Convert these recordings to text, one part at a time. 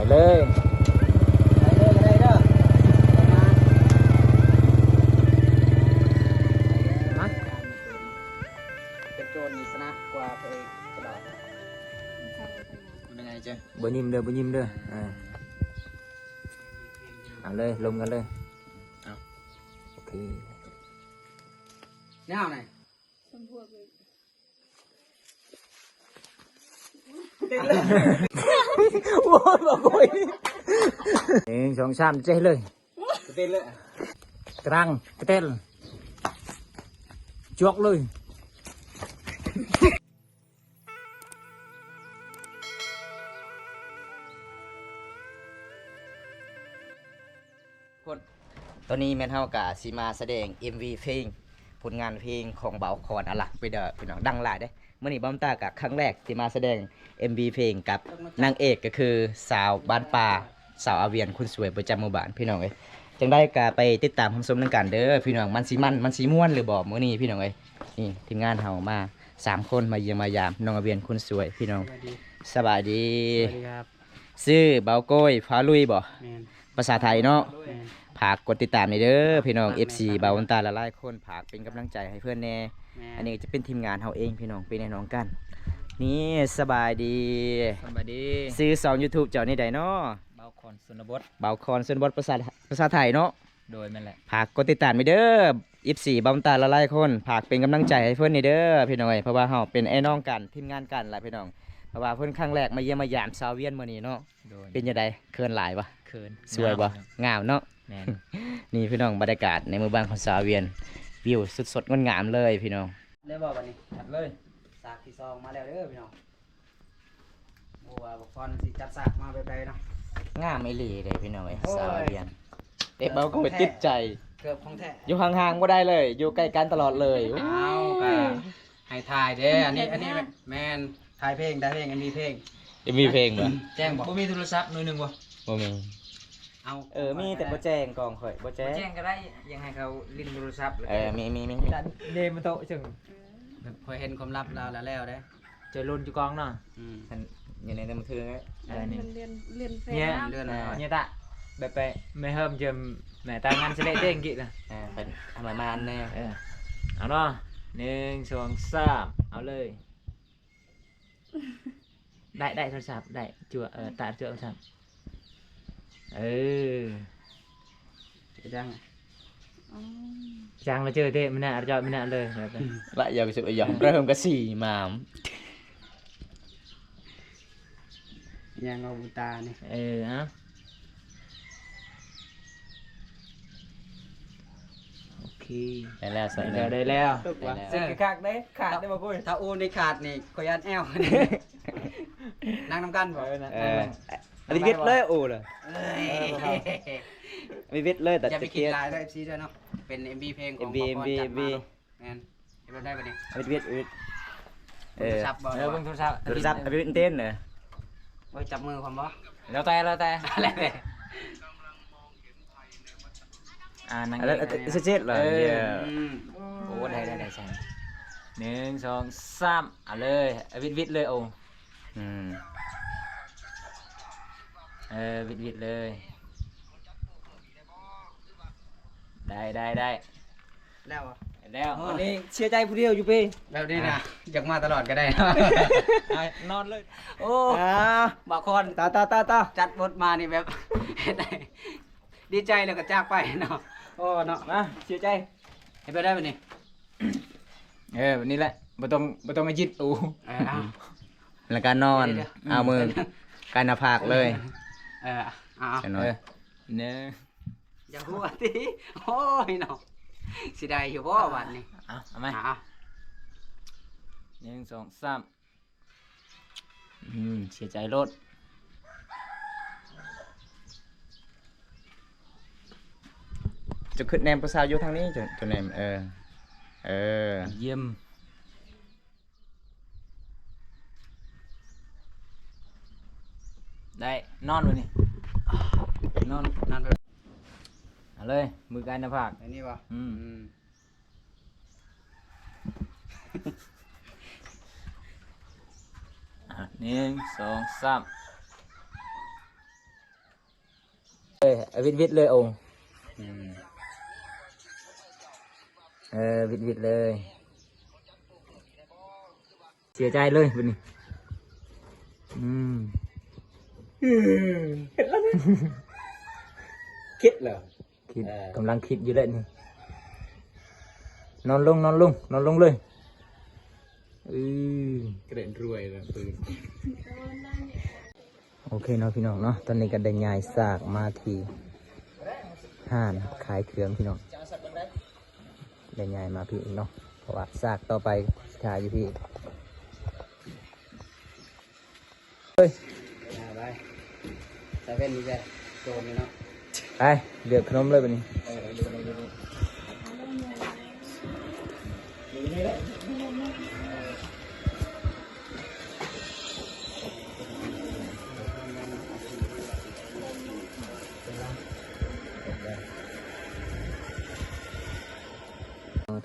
ເລີຍ ໄປເລີຍກໍໄດ້ເດີ ມາ ເປັນໂຈນນີ້ຊະນະກວ່າພະເອກຕະຫຼອດ ເປັນໄງເຈົ້າ? ບໍ່ຍິ້ມເດີ ບໍ່ຍິ້ມເດີ ເອີ ເອົາເລີຍ ລົມກັນເລີຍ ເອົາ ໂອເຄ ແນວໃດ? ໂອ້ຍ ບໍ່ໂກຍ ໜຶ່ງ ສອງ ສາມ ເຈັດເລີຍ ກະເຕັນເລີຍ ກະລັງ ກະເຕັນ ຈວກເລີຍ. ຄົນ ຕອນນີ້ແມ່ນເຮົາກະຊິມາສະແດງເອັມວີເພງ ຜົນງານເພງຂອງບ່າວຄອນ ເອົາລະ ໄປເດີພີ່ນ້ອງ ດັງຫຼາຍເດ້. ມື້ນີ້ບ່າວຕາກະຄັ້ງແລກທີ່ມາສະແດງເອັມວີເພງກັບນາງເອກ ກໍຄືສາວບ້ານປ່າ ສາວອາວຽນຄົນສວຍປະຈຳໝູ່ບ້ານ ພີ່ນ້ອງເອີຍ. ຈັ່ງໃດກະໄປຕິດຕາມຮັບຊົມນຳກັນເດີພີ່ນ້ອງ ມັນຊິມັນ ມັນຊິມ່ວນຫຼືບໍ່ມື້ນີ້ພີ່ນ້ອງເອີຍ. ນີ້ທີມງານເຮົາມາສາມຄົນ ມາຢ້ຽມມາຢາມນ້ອງອາວຽນຄົນສວຍ ພີ່ນ້ອງ ສະບາຍດີ ສະບາຍດີ ສະຫວັດດີຄັບ. ຊື່ບ່າວໂກຍ ພາລຸຍບໍ່? ແມ່ນ ພາສາໄທເນາະ ແມ່ນ ຝາກກົດຕິດຕາມແດ່ເດີພີ່ນ້ອງ ເອັຟຊີ ບ່າວບຸນຕາຫຼາຍໆຄົນ ຝາກເປັນກຳລັງໃຈໃຫ້ເພິ່ນແດ່. ແມ່ນ ອັນນີ້ກໍຈະເປັນທີມງານເຮົາເອງພີ່ນ້ອງ ເປັນອ້າຍນ້ອງກັນ. ນີ້ ສະບາຍດີ ສະບາຍດີ. ຊື່ຊ່ອງຢູທູບເຈົ້າແນວໃດເນາະ? ບ່າວຄອນຊົນນະບົດ ບ່າວຄອນຊົນນະບົດ ພາສາ ພາສາໄທເນາະ? ໂດຍ ແມ່ນແຫຼະ ຝາກກົດຕິດຕາມແດ່ເດີ ເອັຟຊີ ບ່າວບຸນຕາຫຼາຍໆຄົນ ຝາກເປັນກຳລັງໃຈໃຫ້ເພິ່ນແດ່ເດີພີ່ນ້ອງເອີຍ ເພາະວ່າເຮົາເປັນອ້າຍນ້ອງກັນ ທີມງານກັນລະພີ່ນ້ອງ ເພາະວ່າເພິ່ນຄັ້ງແລກມາຢ້ຽມມາຢາມສາວອາວຽນມື້ນີ້ເນາະ. ໂດຍ ເປັນຈັ່ງໃດ ເຂີນຫຼາຍບໍ່? ເຂີນ ສວຍບໍ່? ງາມເນາະ ງາມເນາະ ແມ່ນ ນີ້ພີ່ນ້ອງ ບັນຍາກາດໃນໝູ່ບ້ານຂອງສາວອາວຽນ ວິວສຸດສົດງົດງາມເລີຍພີ່ນ້ອງ. ໄດ້ບໍ່ບັດນີ້? ຈັດເລີຍ ສາກທີສອງມາແລ້ວເດີພີ່ນ້ອງ. ບໍ່ວ່າບ່າວຄອນຊິຈັດສາກມາແບບໃດເນາະ ງາມອີ່ຫຼີເດ້ພີ່ນ້ອງເອີຍ. ໂອ້ຍ ສາວອາວຽນ ເອກ ເບົາກໍຕິດໃຈ ເກືອບຂອງແທ້ ຢູ່ຫ່າງໆບໍ່ໄດ້ເລີຍ ຢູ່ໃກ້ກັນຕະຫຼອດເລີຍ. ອ້າວ ກະໃຫ້ຖ່າຍເດ້ ອັນນີ້ ອັນນີ້ແມ່ນ ແມ່ນ ຖ່າຍເພງ ຖ່າຍເພງ ເອັມວີເພງ ເອັມວີເພງບໍ່? ແຈ້ງບໍ່? ບໍ່ມີໂທລະສັບໜ່ວຍໜຶ່ງບໍ່? ບໍ່ມີ. ເອົາ ເອີ ມີແຕ່ບໍ່ແຈ້ງກ້ອງຂ້ອຍ ບໍ່ແຈ້ງ ບໍ່ແຈ້ງກໍໄດ້ ຢາກໃຫ້ເຂົາຫຼິ້ນໂທລະສັບ. ເອີ ມີ ມີ ມີ ມີ ເດມັນໂຕະເຊິ່ງ ແບບຂ້ອຍເຫັນຄວາມລັບລາວແລ້ວແລ້ວເດ້. ຈະລຸ້ນຢູ່ກ້ອງເນາະ ອືມ ອັນຢູ່ໃນມືຖື ເອີ ນີ້ ເລື່ອນເຟສ ເນາະ ເລື່ອນ ເນຍຕະ ແບບໄປ ແມ່ເຮີມເຈີມ ແມ່ຕາງານສະເລະເດ້ງກິນນະ ເອີ ເປັນປະມານແນວ ເອີ ເອົາເນາະ ໜຶ່ງ ສອງ ສາມ ເອົາເລີຍ. ໄດ້ ໄດ້ໂທລະສັບ ໄດ້ ຈົວ ເອີ ຕາຈົວໂທລະສັບ ເອີ ເຮັດຫຍັງ ຈັ່ງລະເຈີເດ້ ມະນະ ຈອດມະນະເລີຍ ລະຢາກຊິຢອກເລີ່ມກະສີມາມ ຍັງເອົາບຸນຕານີ້ ເອີ ເອົາ. ໂອເຄ ໄດ້ແລ້ວ ໄດ້ແລ້ວ ໄດ້ແລ້ວ ໄດ້ແລ້ວ ເສັດຄືຄັກເດ້ ຂາດໄດ້ບໍ່ກຸ້ຍ ຖ້າອູນີ້ຂາດນີ້ ຂ້ອຍຢ້ານແອວ ນັ່ງນຳກັນບໍ່? ເອີ ນັ່ງ ເອີ ອັນນີ້ວິດເລີຍອູນະ ເອີຍ ເອີ ບໍ່ເຂົ້າ ອັນນີ້ວິດເລີຍ ແຕ່ ຢ່າໄປຄິດຫຼາຍເດີ ເອັຟຊີ ເດີເນາະ ເປັນເອັມວີເພງຂອງ ເອັມວີ ບໍ່ຄອນ ເອັມວີ ຈັດມາເນາະ ແມ່ນ ເຮັດແບບໃດບັດນີ້? ເອົາວິດ ເອີ ເບິ່ງໂທລະສັບບໍ່? ເອີ ເບິ່ງໂທລະສັບ ເອົາວິດເຕັ້ນເດີ ໂອ້ຍ ຈັບມືພ້ອມບໍ່? ແລ້ວແຕ່ ແລ້ວແຕ່ ແລ້ວແຕ່ ອ່າ ນາງເອກ ເອີ ເຈັດເລີຍ ເອີ ເອີ ອືມ ໂອ້ ໄດ້ ໄດ້ ໄດ້ ໜຶ່ງ ສອງ ສາມ ເອົາເລີຍ ເອົາວິດໆເລີຍ ໂອ້ ອືມ ເອີ ວິດໆເລີຍ ໄດ້ ໄດ້ ໄດ້ ແລ້ວ ແລ້ວ ອໍ ອັນນີ້ເສຍໃຈຜູ້ດຽວຢູ່ເປ ແບບນີ້ນະ ອ່າ ຢາກມາຕະຫຼອດກໍໄດ້ ອ່າ ນອນເລີຍ ໂອ້ ອ່າ ບ່າວຄອນ ຕາ ຕາ ຕາ ຕາ ຈັດບົດມານີ້ແບບ ເຮັດໃຫ້ດີໃຈແລ້ວກໍຈາກໄປເນາະ ໂອ້ ເນາະ ມາ ເສຍໃຈ ເຮັດແບບໃດບັດນີ້? ເອີ ແບບນີ້ແຫຼະ ບໍ່ຕ້ອງ ບໍ່ຕ້ອງຍືດອູ ເອີ ເອົາ ແລ້ວກໍນອນ ດຽວໆ ເອົາມື ອືມ ກັນໜ້າຜາກເລີຍ ເອີ ເອົາ ເອີ ໜຶ່ງ ຢ່າຫົວຕິ ໂອ້ຍເນາະ ຊິໄດ້ຢູ່ບໍ່ບັດນີ້? ເອົາ ເອົາໃໝ່ ເອົາ ໜຶ່ງ ສອງ ສາມ ອືມ ເສຍໃຈໂລດ ເຈົ້າຄຶດແນມຜູ້ສາວຢູ່ທາງນີ້ ເຈົ້າ ເຈົ້າແນມ ເອີ ເອີ ຢ້ຽມ ໄດ້ ນອນບາດນີ້ ນອນ ນອນ ເອົາເລີຍ ມືກັນໜ້າຜາກ ອັນນີ້ບໍ່? ອືມ ອືມ ອ່ະ ໜຶ່ງ ສອງ ສາມ. ເອີຍ ຫວິດໆເລີຍ ໂອ້ ອືມ ເອີ ຫວິດໆເລີຍ ເສຍໃຈເລີຍບັດນີ້ ອືມ ເຮັດແລ້ວ ຄິດແລ້ວ ຄິດ ເອີ ກຳລັງຄິດຢູ່ແຫຼະນີ້ ນອນລົງ ນອນລົງ ນອນລົງເລີຍ ອື ກະເດັນລວຍແລ້ວ ໂອເຄເນາະພີ່ນ້ອງເນາະ ຕອນນີ້ກໍໄດ້ຍ້າຍຊາກມາທີ່ຮ້ານຂາຍເຄື່ອງພີ່ນ້ອງ ໄດ້ຍ້າຍມາພີ້ອີກເນາະ ເພາະວ່າຊາກຕໍ່ໄປຖ້າຢູ່ພີ້ ເອີຍ ໄປ ເຊເວັ່ນນີ້ແຫຼະ ໂຈນນີ້ເນາະ ໄປ ເລືອກຂະໜົມເລີຍບັດນີ້ ເອີ ເລືອກຂະໜົມເລີຍ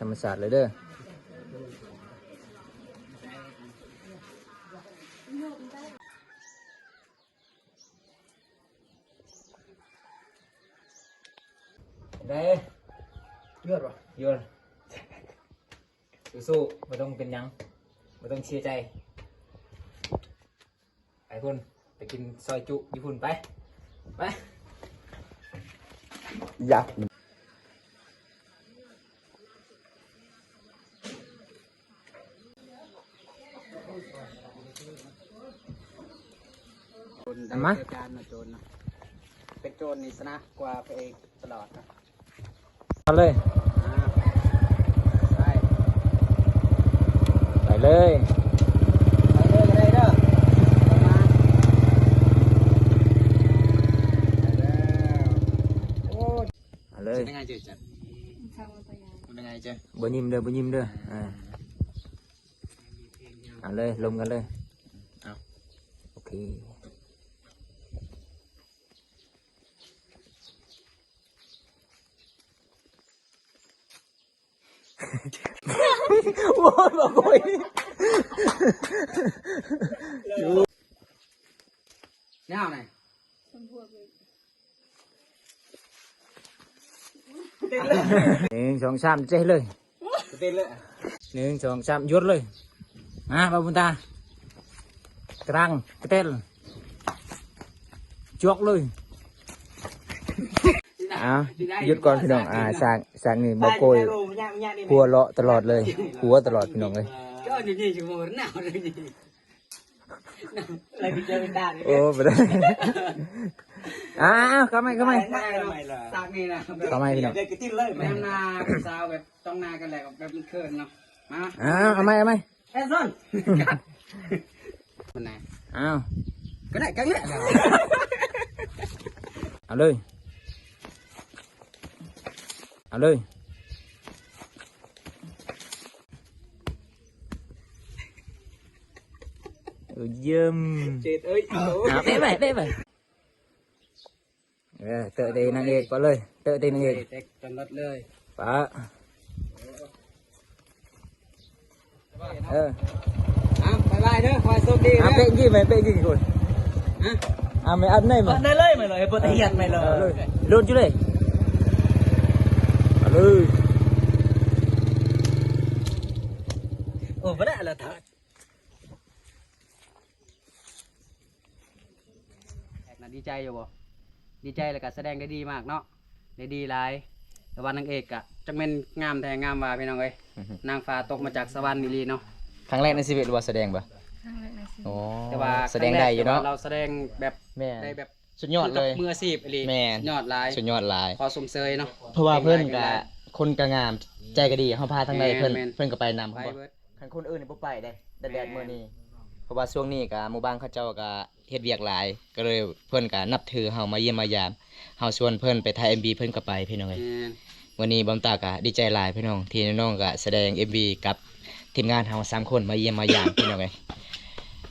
ທຳມະຊາດເລີຍເດີ. ໄດ້ ຍອດບໍ່? ຍອດ ສູ້ໆ ບໍ່ຕ້ອງເປັນຫຍັງ ບໍ່ຕ້ອງເສຍໃຈ ໄປພຸ້ນ ໄປກິນຊອຍຈຸຢູ່ພຸ້ນ ໄປ ໄປ ຢາກ ໂຈນ ມາ ເປັນໂຈນນະ ເປັນໂຈນນີ້ຊະນະກວ່າພະເອກຕະຫຼອດນະ ມາເລີຍ ອ່າ ໄປ ໄປເລີຍ ໄປເລີຍກໍໄດ້ເດີ ມາ ໄປເລີຍ ໂອ້ຍ ເອົາເລີຍ ເປັນຈັ່ງໃດເຈົ້າ? ເປັນຈັ່ງໃດເຈົ້າ? ບໍ່ຍິ້ມເດີ ບໍ່ຍິ້ມເດີ ອ່າ ເອົາເລີຍ ລົມກັນເລີຍ ເອົາ ໂອເຄ ໂອ້ຍ ບໍ່ໂກຍ ແນວໃດ? ໜຶ່ງ ສອງ ສາມ ເຈັດເລີຍ ເຕັ້ນເລີຍ ໜຶ່ງ ສອງ ສາມ ຢຸດເລີຍ ມາ ບ່າວບຸນຕາ ກະຕັງ ກະເຕັນ ຈວກເລີຍ ເອົາ ຢຸດກ່ອນພີ່ນ້ອງ ອ່າ ສາກ ສາກນີ້ບໍ່ໂກຍ ຫົວເລາະຕະຫຼອດເລີຍ ຫົວຕະຫຼອດພີ່ນ້ອງເອີຍ ໂອ້ ບໍ່ໄດ້ ອ້າວ ເຂົ້າໃໝ່ ເຂົ້າໃໝ່ ສາກນີ້ນະ ເຂົ້າໃໝ່ພີ່ນ້ອງ ແບບໜ້າຜູ້ສາວແບບ ຕ້ອງໜ້າກັນແຫຼະ ແບບມັນເຂີນເນາະ ມາ ອ້າວ ເອົາໃໝ່ ເອົາໃໝ່ ແອກຊັນ ມັນນະ ອ້າວ ກໍໄດ້ກັນແຫຼະ ເອົາເລີຍ ເອົາເລີຍ ເອີ ຢ້ຽມ ເຈັດເອີຍ ເອົາ ເຕະໄປ ເຕະໄປ. ເອີ ເຕີເຕະນາງເອກປະເລີຍ ເຕີເຕະນາງເອກ ເຕະຕະຫຼອດເລີຍ ປະ ເອີ ອ້າວ ບາຍບາຍເດີ ຂໍໃຫ້ໂຊກດີເດີ ອ້າວ ເປະກີ້ແມ່ ເປະກີ້ຄົນ ຮະ ອ້າວ ແມ່ອັດໄດ້ມາ ອັດໄດ້ເລີຍ ແມ່ເລີຍ ເຮັດບໍ່ໄດ້ເຮັດແມ່ເລີຍ ເອີ ໂດນຢູ່ເດ້ ມາເລີຍ ໂອ້ ບໍ່ໄດ້ລະ ແຂກນະ ດີໃຈຢູ່ບໍ່? ດີໃຈ ແລ້ວກະສະແດງໄດ້ດີມາກເນາະ ໄດ້ດີຫຼາຍ ແຕ່ວ່ານາງເອກກະຈັກແມ່ນງາມແທ້ງາມວ່າພີ່ນ້ອງເອີຍ ນາງຟ້າຕົກມາຈາກສະຫວັນອີ່ຫຼີເນາະ ຄັ້ງແລກໃນຊີວິດ ຫຼືວ່າສະແດງບໍ່? ຄັ້ງແລກໃນຊີວິດ ໂອ້ ແຕ່ວ່າສະແດງໄດ້ຢູ່ເນາະ ຄັ້ງແລກ ແຕ່ວ່າລາວສະແດງແບບ ແມ່ນ ໄດ້ແບບ ສຸດຍອດເລີຍ ມືອາຊີບອີ່ຫຼີ ແມ່ນ ສຸດຍອດຫຼາຍ ສຸດຍອດຫຼາຍ ຂໍຊົມເຊີຍເນາະ ເພາະວ່າເພິ່ນກະ ເກັ່ງຫຼາຍຢູ່ແລ້ວ ຄົນກະງາມ ໃຈກະດີ ເຮົາພາທາງໃດ ແມ່ນ ເພິ່ນ ແມ່ນ ເພິ່ນກະໄປນຳ ໄປເບິດ ຄັນຄົນອື່ນນີ້ບໍ່ໄປເດ້ ແດດໆ ແມ່ນ ມື້ນີ້ ເພາະວ່າຊ່ວງນີ້ກະໝູ່ບ້ານເຂົາເຈົ້າກະເຮັດວຽກຫຼາຍ ກະເລີຍເພິ່ນກະນັບຖືເຮົາມາຢ້ຽມມາຢາມ ເຮົາຊວນເພິ່ນໄປຖ່າຍເອັມວີ ເພິ່ນກະໄປພີ່ນ້ອງເອີຍ ແມ່ນ ມື້ນີ້ບອມຕາກະດີໃຈຫຼາຍພີ່ນ້ອງ ທີ່ນ້ອງກະສະແດງເອັມວີກັບທີມງານເຮົາສາມຄົນມາຢ້ຽມມາຢາມພີ່ນ້ອງເອີຍ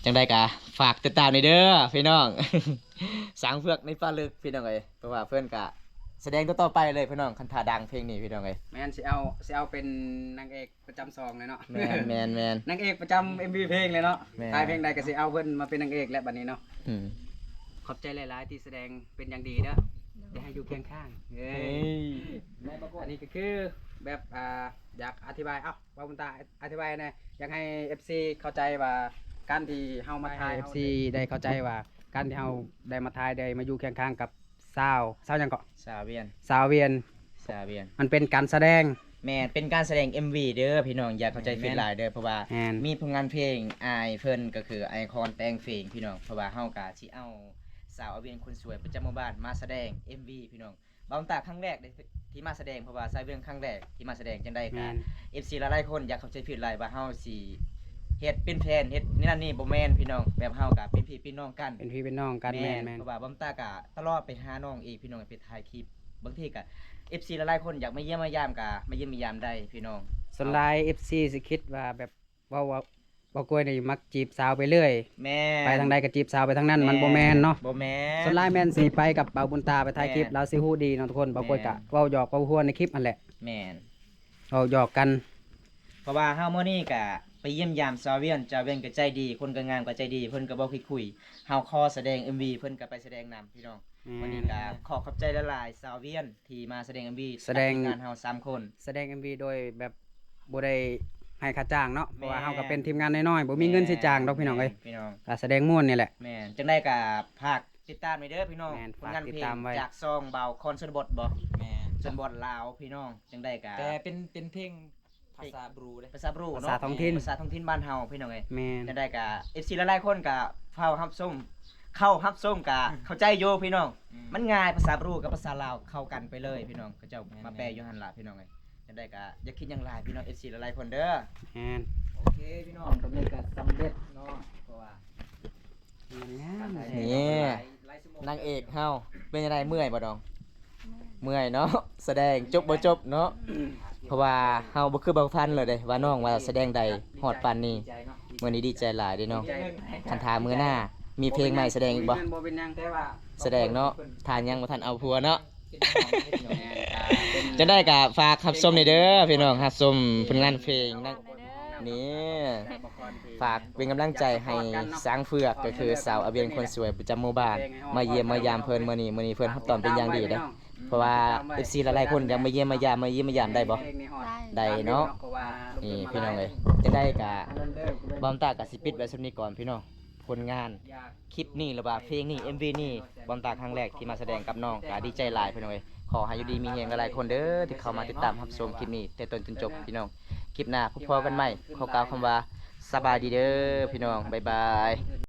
ຈັ່ງໃດກະຝາກຕິດຕາມແດ່ເດີພີ່ນ້ອງ ຊ້າງເຜືອກໃນປ່າເລິກພີ່ນ້ອງເອີຍ ເພາະວ່າເພິ່ນກະສະແດງຕໍ່ໆ ໄປເລີຍພີ່ນ້ອງ ຄັນຖ້າດັງເພງນີ້ພີ່ນ້ອງເອີຍ ແມ່ນ ຊິເອົາ ຊິເອົາເປັນນາງເອກ ປະຈຳຊ່ອງເລີຍເນາະ ແມ່ນໆໆ ນາງເອກປະຈຳເອັມວີເພງເລີຍເນາະ ແມ່ນ ຖ່າຍເພງໃດກະຊິເອົາເພິ່ນມາເປັນນາງເອກແຫຼະບັດນີ້ເນາະ ອືມ ຂອບໃຈຫຼາຍໆ ທີ່ສະແດງເປັນຢ່າງດີເດີ ໂດ ຢາກໃຫ້ຢູ່ຄຽງຂ້າງ. ເອີ ເອີຍ ອັນນີ້ກໍຄືແບບ ອ່າ ຢາກອະທິບາຍ ເອົ້າ ເວົ້າບຸນຕາອະທິບາຍແດ່ ຢາກໃຫ້ເອັຟຊີເຂົ້າໃຈວ່າ ການທີ່ເຮົາມາຖ່າຍ ໃຫ້ເອັຟຊີໄດ້ເຂົ້າໃຈວ່າ ການທີ່ເຮົາໄດ້ມາຖ່າຍ ໄດ້ມາຢູ່ຄຽງຂ້າງກັບ ຊາວ ຊາວຫຍັງເກາະ? ຊາວວຽນ ຊາວວຽນ ຊາວວຽນ ມັນເປັນການສະແດງ. ແມ່ນ ເປັນການສະແດງເອັມວີເດີພີ່ນ້ອງ ຢ່າເຂົ້າໃຈຜິດຫຼາຍເດີ ເພາະວ່າ ແມ່ນ ມີຜົນງານເພງອ້າຍເພິ່ນ ກໍຄືອ້າຍຄອນແຕ່ງເພງພີ່ນ້ອງ ເພາະວ່າເຮົາກະຊິເອົາສາວອາວຽນຄົນສວຍປະຈຳໝູ່ບ້ານມາສະແດງເອັມວີພີ່ນ້ອງ. ບ່າວຕາຄັ້ງແລກເດ້ທີ່ມາສະແດງ ເພາະວ່າສາວອາວຽນຄັ້ງແລກທີ່ມາສະແດງ ຈັ່ງໃດກະ ແມ່ນ ເອັຟຊີຫຼາຍໆຄົນຢ່າເຂົ້າໃຈຜິດຫຼາຍວ່າເຮົາຊິເຮັດເປັນແພນ ເຮັດແນວນັ້ນນີ້ ບໍ່ແມ່ນພີ່ນ້ອງ ແບບເຮົາກະເປັນພີ່ເປັນນ້ອງກັນ ເປັນພີ່ເປັນນ້ອງກັນ. ແມ່ນ ແມ່ນ ເພາະວ່າບ່າວຕາກະຕະຫຼອດໄປຫານ້ອງອີກພີ່ນ້ອງ ໄປຖ່າຍຄລິບ ບາງທີກະເອັຟຊີຫຼາຍໆຄົນຢາກມາຢ້ຽມມາຢາມກະມາຢ້ຽມມາຢາມໄດ້ພີ່ນ້ອງ. ສ່ວນຫຼາຍເອັຟຊີຊິຄິດວ່າແບບ ເວົ້າວ່າ ບ່າວກ້ວຍນີ້ມັກຈີບສາວໄປເລື້ອຍ ແມ່ນ ໄປທາງໃດກໍຈີບສາວໄປທາງນັ້ນ ແມ່ນ ມັນບໍ່ແມ່ນເນາະ ບໍ່ແມ່ນ. ສ່ວນຫຼາຍແມ່ນຊິໄປກັບບ່າວບຸນຕາ ໄປຖ່າຍຄລິບ ແມ່ນ ລາວຊິຮູ້ດີເນາະທຸກຄົນ. ບ່າວກ້ວຍກະ ແມ່ນ ເວົ້າຫຍອກເວົ້າຫົວໃນຄລິບຫັ້ນແຫຼະ ແມ່ນ ເວົ້າຫຍອກກັນ ເພາະວ່າເຮົາມື້ນີ້ກະໄປຢ້ຽມຢາມສາວວຽນ ສາວວຽນກໍໃຈດີ ຄົນກໍງາມກໍໃຈດີ ເພິ່ນກໍບໍ່ຂີ້ຄຸຍ ເຮົາຂໍສະແດງເອັມວີ ເພິ່ນກໍໄປສະແດງນຳພີ່ນ້ອງ. ແມ່ນ ມື້ນີ້ກະຂໍຂອບໃຈຫຼາຍໆ ສາວວຽນ ທີ່ມາສະແດງເອັມວີ ສະແດງ ກັບທີມງານເຮົາສາມຄົນ ສະແດງເອັມວີໂດຍແບບບໍ່ໄດ້ໃຫ້ຄ່າຈ້າງເນາະ ເພາະວ່າເຮົາກໍເປັນທີມງານນ້ອຍໆ ບໍ່ມີເງິນຊິຈ້າງດອກພີ່ນ້ອງເອີຍ ແມ່ນ ພີ່ນ້ອງ ກະສະແດງມ່ວນນີ້ແຫຼະ. ແມ່ນ ຈັ່ງໃດກະຝາກຕິດຕາມໄວ້ເດີພີ່ນ້ອງ ແມ່ນ ຜົນງານເພງ ຝາກຕິດຕາມໄວ້ ຈາກຊ່ອງບ່າວຄອນຊົນນະບົດບໍ? ແມ່ນ ຊົນນະບົດລາວພີ່ນ້ອງ. ຈັ່ງໃດກະ ແຕ່ເປັນ ເປັນເພງ ພາສາບຣູເດ້ ພາສາບຣູເນາະ ພາສາທ້ອງຖິ່ນ ພາສາທ້ອງຖິ່ນບ້ານເຮົາພີ່ນ້ອງເອີຍ. ແມ່ນ ຈັ່ງໃດກະເອັຟຊີຫຼາຍໆຄົນກະເຝົ້າຮັບຊົມ ເຂົ້າຮັບຊົມກະເຂົ້າໃຈຢູ່ພີ່ນ້ອງ. ອືມ ມັນງ່າຍ ພາສາບຣູກັບພາສາລາວເຂົ້າກັນໄປເລີຍພີ່ນ້ອງ ເຂົາເຈົ້າ ແມ່ນ ມາແປຢູ່ຫັ້ນລະພີ່ນ້ອງເອີຍ. ຈັ່ງໃດກະຢ່າຄິດຫຍັງຫຼາຍພີ່ນ້ອງ ເອັຟຊີຫຼາຍໆຄົນເດີ. ແມ່ນ ໂອເຄພີ່ນ້ອງ ຕອນນີ້ກະສຳເລັດເນາະ ເພາະວ່າ ນີ້ ນາງເອກເຮົາ ເປັນຈັ່ງໃດ ເມື່ອຍບໍ່ນ້ອງ? ເມື່ອຍເນາະ ສະແດງຈົບບໍ່ຈົບເນາະ ເພາະວ່າເຮົາບໍ່ຄືບ່າວພັນເລີຍເດ້ ວ່ານ້ອງວ່າສະແດງໄດ້ຮອດປານນີ້. ມື້ນີ້ດີໃຈຫຼາຍເດ້ນ້ອງ ຄັນຖ້າມື້ໜ້າມີເພງໃໝ່ສະແດງອີກບໍ່? ສະແດງເນາະ ຖ້າຍັງບໍ່ທັນເອົາຜົວເນາະ. ຈັ່ງໃດກະຝາກຮັບຊົມແດ່ເດີພີ່ນ້ອງ ຮັບຊົມຜົນງານເພງນະ. ນີ້ ຝາກເປັນກຳລັງໃຈໃຫ້ຊ້າງເຜືອກ ກໍຄືສາວອາວຽນຄົນສວຍປະຈຳໝູ່ບ້ານ ມາຢ້ຽມມາຢາມເພິ່ນມື້ນີ້ ມື້ນີ້ເພິ່ນຮັບຕ້ອນເປັນຢ່າງດີເດ້ ເພາະວ່າເອັຟຊີຫຼາຍໆຄົນຢາກມາຢ້ຽມມາຢາມ ມາຢ້ຽມມາຢາມໄດ້ບໍ່? ໄດ້ ໄດ້ເນາະ. ນີ້ພີ່ນ້ອງເອີຍ ຈັ່ງໃດກະ ບ່າວຕາກະຊິປິດໄວ້ສ່ຳນີ້ກ່ອນພີ່ນ້ອງ ຜົນງານຄລິບນີ້ ຫຼືວ່າເພງນີ້ ເອັມວີນີ້ ບ່າວຕາຄັ້ງແລກທີ່ມາສະແດງກັບນ້ອງ ກະດີໃຈຫຼາຍພີ່ນ້ອງເອີຍ. ຂໍໃຫ້ຢູ່ດີມີແຮງຫຼາຍໆຄົນເດີ ທີ່ເຂົ້າມາຕິດຕາມຮັບຊົມຄລິບນີ້ແຕ່ຕົ້ນຈົນຈົບພີ່ນ້ອງ. ຄລິບໜ້າພົບພໍ້ກັນໃໝ່ ຂໍກ່າວຄຳວ່າ ສະບາຍດີເດີພີ່ນ້ອງ ບາຍບາຍ.